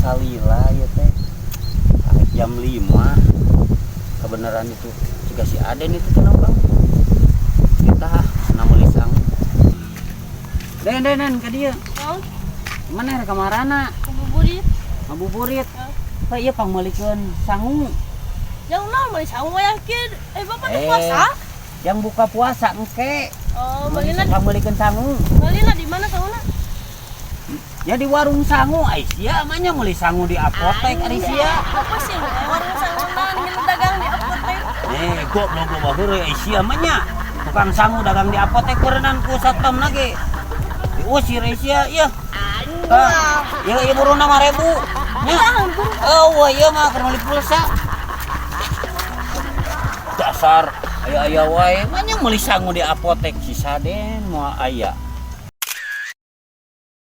Salila ya teh. Arek jam 5. Kebenaran itu jika si Aden itu kenapa? Kita ah, meuli sangu. Den, den, den, ka dieu. Naon? Mana rek kamarana? Ngabuburit. Ngabuburit. Hah? Pak, ieu pangmeulikeun sangu. Yang naon meuli sangu wayah kieu? Eh, Bapak teh Eh. puasa? Yang buka puasa engke. Oh, meulina Pangmeulikeun sangu. Meulina di mana sanguna? Ya di warung sangu, ai sia mah nya meuli sangu di apotek ari sia. Apa sih warung sanguna milu dagang di apotek? Eh, goblok loba heureuy ai sia mah nya. Tukang sangu dagang di apotek berenang ku satpam lagi. Diusir ai sia, ieu. Ah, ieu ieu buruna 5.000. Nya. Oh, wah ieu mah keur meuli pulsa. Dasar aya-aya wae, mah nya meuli sangu di apotek si Saden moal aya.